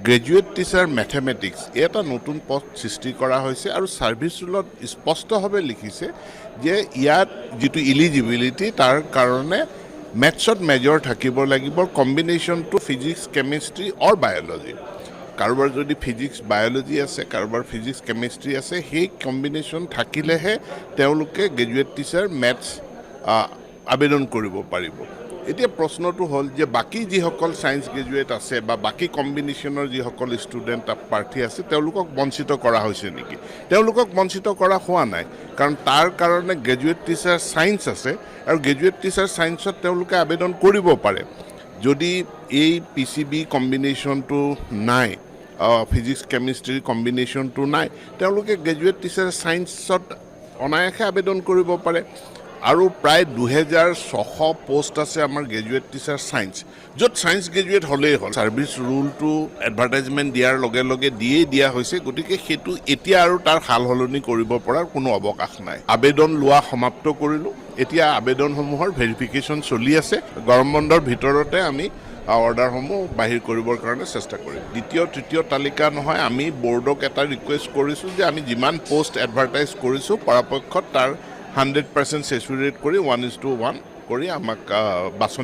Graduate teacher mathematics, এই এটা নতুন পদ সৃষ্টি কৰা হৈছে আৰু ছাৰ্ভিচ ৰুলত স্পষ্টভাৱে লিখিছে যে ইয়াত যিটো ইলিজিবিলিটি, তাৰ কাৰণে মেথছত মেজৰ থাকিব লাগিব, কম্বিনেশ্যনটো ফিজিক্স, কেমিষ্ট্ৰি অৰ বায়'লজি। কাৰোবাৰ যদি ফিজিক্স, বায়'লজি আছে, কাৰোবাৰ ফিজিক্স, কেমিষ্ট্ৰি আছে, সেই কম্বিনেশ্যন থাকিলেহে তেওঁলোকে গ্ৰেজুৱেট টিচাৰ মেথছ আবেদন কৰিব পাৰিব। এতিয়া প্ৰশ্নটো হ'ল যে বাকী যিসকল ছায়েন্স গ্ৰেজুৱেট আছে বা বাকী কম্বিনেশ্যনৰ যিসকল ষ্টুডেণ্ট প্ৰাৰ্থী আছে, তেওঁলোকক বঞ্চিত কৰা হৈছে নেকি? তেওঁলোকক বঞ্চিত কৰা হোৱা নাই, কাৰণ তাৰ কাৰণে গ্ৰেজুৱেট টিচাৰ ছায়েন্স আছে আৰু গ্ৰেজুৱেট টিচাৰ ছায়েন্সত তেওঁলোকে আবেদন কৰিব পাৰে। যদি এই পিচিবি কম্বিনেশ্যনটো নাই, ফিজিক্স কেমিষ্ট্ৰিৰ কম্বিনেশ্যনটো নাই, তেওঁলোকে গ্ৰেজুৱেট টিচাৰ ছায়েন্সত অনায়াসে আবেদন কৰিব পাৰে। আৰু প্ৰায় 2600 পষ্ট আছে আমাৰ গ্ৰেজুৱেট টিচাৰ ছায়েন্স, য'ত ছায়েন্স গ্ৰেজুৱেট হ'লেই হ'ল। ছাৰ্ভিচ ৰুলটো এডভাৰটাইজমেণ্ট দিয়াৰ লগে লগে দিয়েই দিয়া হৈছে, গতিকে সেইটো এতিয়া আৰু তাৰ সাল সলনি কৰিব পৰাৰ কোনো অৱকাশ নাই। আবেদন লোৱা সমাপ্ত কৰিলোঁ। এতিয়া আবেদনসমূহৰ ভেৰিফিকেশ্যন চলি আছে। গৰম বন্ধৰ ভিতৰতে আমি অৰ্ডাৰসমূহ বাহিৰ কৰিবৰ কাৰণে চেষ্টা কৰিম। দ্বিতীয়, তৃতীয় তালিকা নহয়। আমি বৰ্ডক এটা ৰিকুৱেষ্ট কৰিছোঁ যে আমি যিমান পষ্ট এডভাৰটাইজ কৰিছোঁ, পৰাপক্ষত তাৰ 100% চেচুৰেট কৰি 1:1 কৰি আমাক বাছনি